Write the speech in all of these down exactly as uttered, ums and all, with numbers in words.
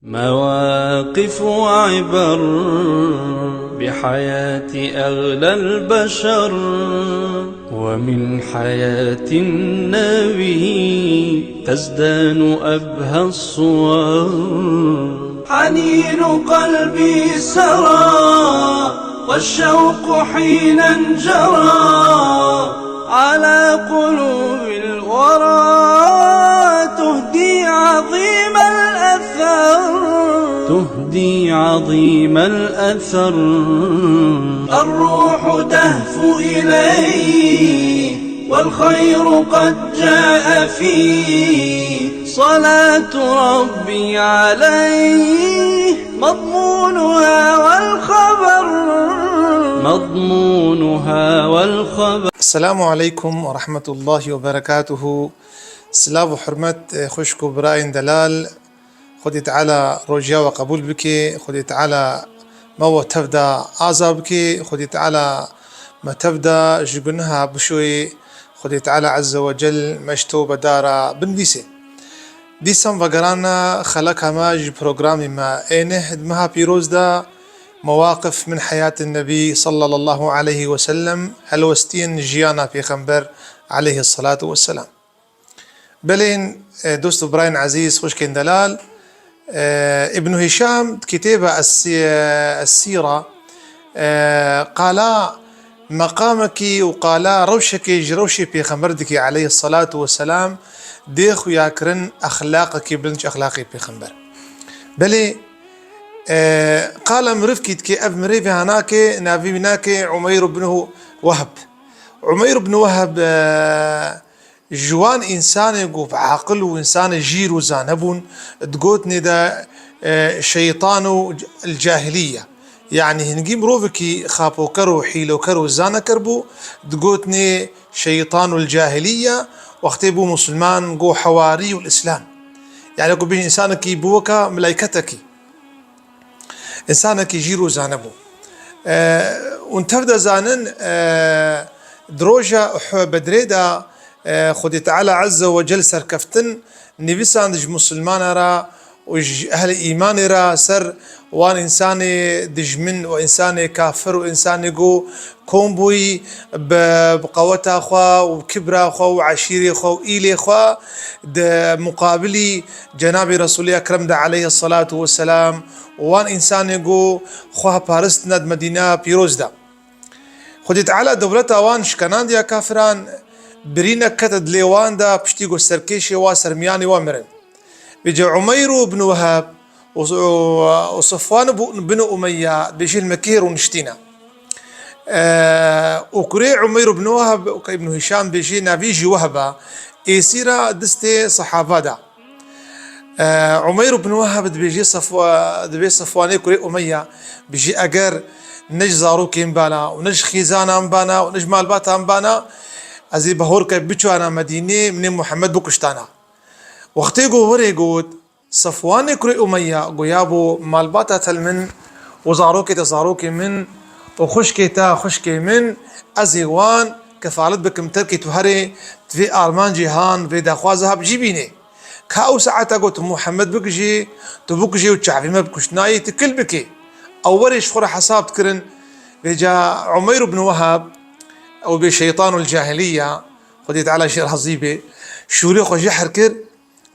مواقف وعبر بحياة أغلى البشر، ومن حياة النبي تزدان أبهى الصور. حنين قلبي سرى والشوق حينا جرى على قلوب الورى تهدي عظيم الأثر، تهدي عظيم الأثر. الروح تهفو إليه والخير قد جاء فيه، صلاة ربي عليه مضمونها والخبر، مضمونها والخبر. السلام عليكم ورحمة الله وبركاته. Silav û hurmet, e, xwişk û birayên delal. Xwedê Teala rojiya we qebûl bike, Xwedê Teala me we tev de aza bike, Xwedê Teala me tev de ji guneha bişoyê, Xwedê Teala Azze ve Cel me ji tewbedara binivîse. Dîsan vegerana xeleka me ji programê me êneh di meha pîroz de, Mewaqif min Heyatin Nebî sallallahu aleyhi ve sellem, helwestiyên jiyana Pêxember aleyhissalatu vesselam. Belên, e, dost û birayên ezîz, xwişkên delal, e, Îbnû Hîşam di kitêba Es-, Es-Sîra, e, qala meqamekî û qala rewşekê ji rewşê Pêxember dike aleyhissalatu vesselam, dê xuyakirin exlaqekî bilind ji exlaqê Pêxember. Belê, e, qala mirivkî dike, ev mirêvê hanake, navê wî nake Umeyr ibn Wehb. Umeyr ibn Wehb, e, Ji wan însanê ku bi aqil û însanê jîr û zane bûn, digotinê de, e, şeytan û el cahiliye. Yanî hingî mirovekî xapoker û hîloker û zaneker bû, digotinê şeytan û el cahiliye, wextê bû musulman, go hewarî û îslam. Yanî ku bî însanekî bû weka melaîketekî. Însanekî jîr û zane bû. E, hûn tev de zanin, e, di roja Uhu-, Bedrê de, e, Xwedê Teala Azze ve Cel serkeftin nivîsand ji musulmana re û ji ehlê îmanê re ser wan însanê dijmin û însanê kafir û însanê ku kom bûyî bi, bi qeweta xwe û kibra xwe û eşîrê xwe û îlê xwe di muqabilî Cenabê Resulê Ekrem de aleyhissalatu vesselam û wan însanê ku xwe paristine di Medîna pîroz de. Xwedê Teala dewleta wan şikenandiya kafiran, birînek kete dilê wan de, piştî ku serkêşê wa sermiyanê wa mirin. Vêca Umeyr û bin Weheb û, û, û Safwan bû-, bin Umeyya dibêjin li Mekê rûniştîne. E, û kurê Umeyr û bin Weheb, weke Îbnû Hîşam dibêjê, navî jî Weheb e, êsîra distê sehaba da. E, Umeyr û bin Weheb dibêjê Safwa-, dibê Safwanê kurê Umeyya, bijî eger ne ji zarokên bana û ne ji xîzanan bana û ne ji malbatan bana, ez ê bi hor ke biçûana Medînê, min ê Muhammed bikuştana. Wextê ku werê got, Safwanê kurê Umeyya, goya bo malbata te li min û zarokê te zarokê min û xwişkê te xwişkê min, ez ê wan kefalet bikim terkê tu herê, tu vê armancê han, vê daxwaza ha bi cî bînê. Ka ew saeta got tu Muhammed bikijî, tu bikijî û çavê me bikuşt nayê, tu kil bikê. Ew werê ji xwe re hesab dikirin, vêca Umeyr ibn Wehab, ew bê şeytanul cahiliya, Xwedê Teala jê razî bê, şûrê xwe jehr kir,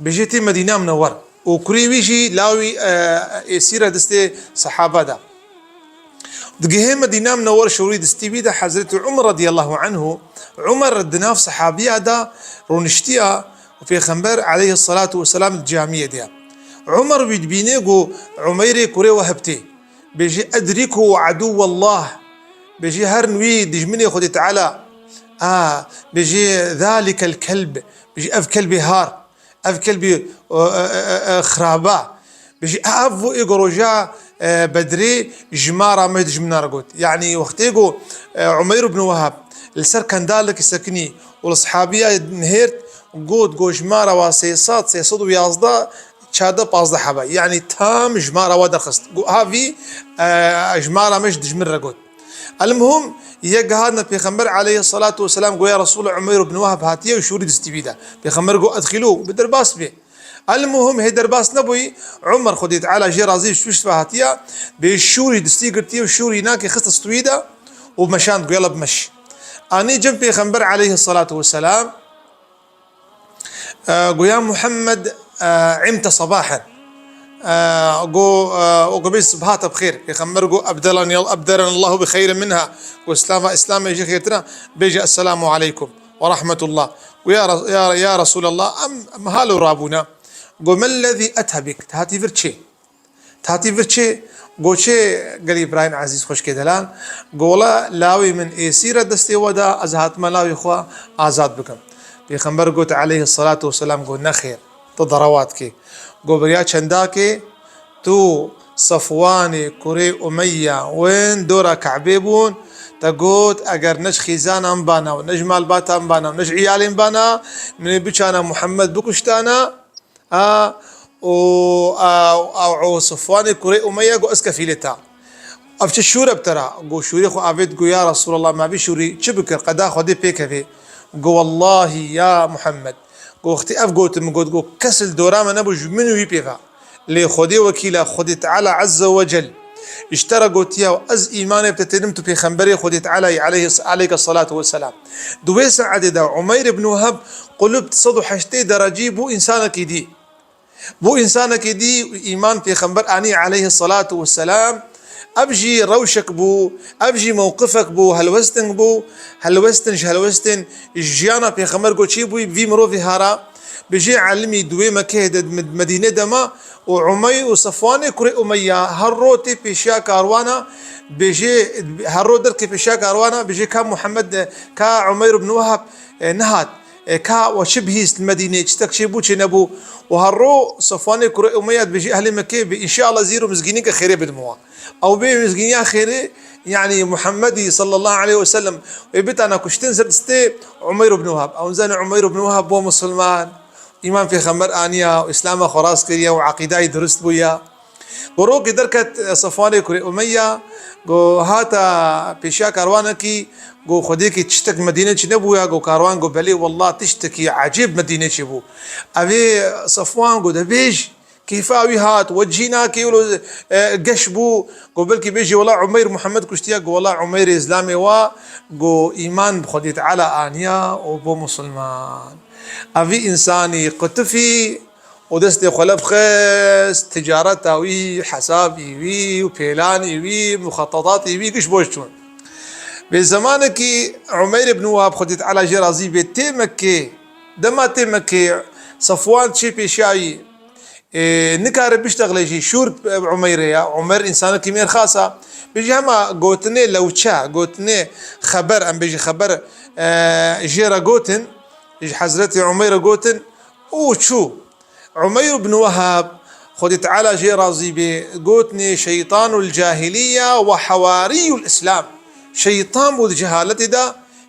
Bêjê tê Medîna Minewwer û kurê wî jî lawî, e, êsîra distê sehaba de. Digihê Medîna Minewwer şorî distî wî de Hezretî Umer radiyallahu anhu, Umer di nav sehabiya de rûniştiya û Pêxember aleyhissalatu vesselam di camiyê de ye. Umer wî dibînê ku Umeyrê kurê Weheb tê. Bêjê, "Edrîku aduwallah." Bêjê, "Herin wî dijminê Xwedê Teala." A, bêjê, "Zalikel kelb." Bêjê, "Ev kelbê har." Ev kelbî, e, e, e, e, xiraba. Bijî, ev bû ê ku roja, e, Bedrê ji ma re me dijmina re got. Yanî wextê ku, e, Umeyr ibn Wehab li ser kendalekî sekinî û li sehabiya nihêrt, got, got, ji ma re wa sê sed, sê sed û yazdeh, çardeh, pazdeh hebe. Yanî tam ji ma re wa derxist. Got, ha vî, e, ji ma re me ji dijmin re got. Elmuhim, yek gehadine Pêxember aleyhissalatu vesselam goya Resûl Umeyr ibn Wehb hatiye û şûrî distî wî de. Pêxember got, "Edxilû, bi derbas bê." Elmuhim hê derbas nebûyî, Umer Xwedê Teala jê razî ji tişt ve hatiye, bê şûrî distî girtiye û şûrî nakê xiste stûyî de û meşand, got, "Yala bimeş." Anî cem Pêxember aleyhissalatu vesselam, e, got, "Ya Muhammed, e, imte sabahen." E, got, e, o got, "Bê sibha te bi xêr." Pêxember got, "Ebdelani, ebdelani Allahu bi xeyrin minha." Got, "Îslama, Îslamê jî xêrtir e, bêje, Esselamu aleykum ve rahmetullah." Got, "Ya Re-, ya, ya Resulallah, em, em halo rabûne." Got, "Mellezî ete bik?" Te hatî vir çi? Te hatî vir çi? Got, "Çi gelî birayên ezîz, xwişkê delal?" Got, "Wela lawê min êsîr e destê we de, ez hatime lawê xwe azad bikim." Pêxember got, aleyhissalatu vesselam, got, "Nexêr, tu derewa dikê." Got, "Beriya çendakê tu Safwanê kurê Umeyya wên dora Kabê bûn, te got, eger ne ji xîzana min bana û ne ji malbata min bana û ne ji îyalê min bana, min ê biçana Muhammed bikuştana, a, û, a, a, û Safwanê kurê Umeyya got, ez kefîlê te." "Ev çi şûr e bi te re?" Got, "Şûrê xwe avêt." Got, "Ya Resulallah, me vî şûrî çi bikir? Qeda Xwedê pêkevê." Got, "Wellahî ya Muhammed." Got, "Wextî ev gotin min got, got, kes li dora me nebû ji min û wî pê ve. Lê Xwedê wekîl e, Xwedê Teala Azze ve Cel ji te re gotiye û ez îmanê bi te tênim, tu pêxemberê Xwedê Teala yî aleyhis-, aleyke salatu ve selam." Di wê saetê de Umeyr ibn Weheb qulub sed û heştê derecî bû, însanekî dî. Bû însanekî dî îman pêxember anî aleyhissalatu vesselam. Ev jî rewşek bû, ev jî mewqifek bû, helwestin bû, helwestin ji helwestin jiyana pêxember got çi bûyî vî mirovî hara. Bijê elimî di wê Mekeyê de, Med-, Medînê de ma û Umey û Safwanê kurê Umeyya her ro tê pêşiya karwana, bijê her ro derkê pêşiya karwana, bijê ka Muhammed, ka Umeyr ibn Weheb, e, nehat. E, ka we çi bihîst li Medînê, çitek çêbû, çênebû? Û her ro Safwanê kurê Umeyya dibêjî ehlê Mekkeyê bê, înşeallah zîro mizgînîke xêrê bidim wa. Ew bê mizgîniya xêrê, yanî Muhammedî sallallahu aleyhi ve sellem, wê bitana kuştin ser distê Umeyr ibn Weheb. Ew zanî Umeyr ibn Weheb bû misilman, îman pêxember aniya û Îslama xwe rast kiriye û eqîdayî durust bûye. Û rokê derket, e, Safwanê kurê Umeyya, go hata pêşiya karwanekî, go xwedêkî tiştek Medîne çi nebûya, go karwan go belê, wallah tiştekî ecêb Medîne çi bû. Evê Safwan go debêj, kêfa wî hat, we cî nakê wilo, e, geş bû, go belkî bêjî wela Umeyr Muhammed kuştiya, go wela Umeyrê zlamê wa, go îman bi Xwedê Teala aniya û bû musulman. Evî însanî qutifî, û destê xwe lev xist, ticareta wî, hesabî wî û pêlanî wî, muxetetatî wî giş boş çûn. Vê zemanekî Umeyr ibn Wahab, Xwedê Teala jê razî bê, tê Mekkê, dema tê Mekkê, Safwan çê pêşiya wî, ê, nikare biştexlê jî, şûr Umeyrê ya, Umer însanekî mêrxas a. Bijî hema gotinê lewçe, gotinê xeber, em bêjî xeber, e, jê re gotin, ji Hezretê Umeyrê gotin û çû. Umeyr ibn Wehab, Xwedê Teala jê razî bê, gotinê şeytanul cahiliye ve hawariyul Îslam. Şeytan bû di cehaletê de,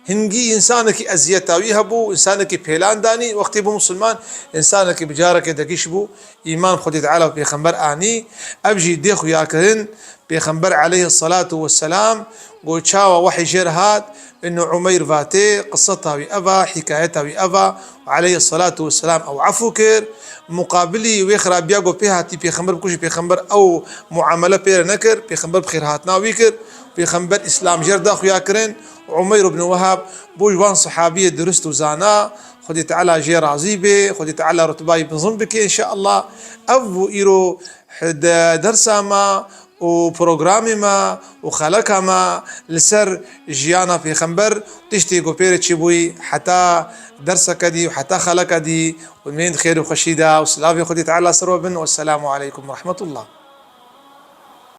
hingî însanekî eziyeta wî hebû, însanekî pêlan danî, wextê bû misilman, însanekî bi carekê de giş bû, îman Xwedê Teala û Pêxember anî, ev jî dê xuya kirin, Pêxember aleyhissalatu vesselam got, çawa wehî jê re hat, inu Umeyr vatê, qiseta wî ev a, hîkayeta wî ev a, û aleyhissalatu vesselam ew efû kir. Muqabilî wê xirabiya got pê hatî Pêxember bikujî, Pêxember ew muamele pê re nekir, Pêxember bi xêrhatina wî kir, Pêxember Îslam jê re da xuya kirin. Umeyr ibn Wehab bû ji wan sehabiyê durust û zana, Xwedê Teala jê razî bê, Xwedê Teala rutbayî mezin bike înşeallah. Ev bû îro de-, dersa me û programê me û xeleka me li ser jiyana Pêxember, tiştê ku pê re çêbûyî heta derseke dî û heta xeleka dî û mênd xêr û xweşî de û silavê Xwedê Teala ser we bin. Wesselamu aleykum ve rahmetullah.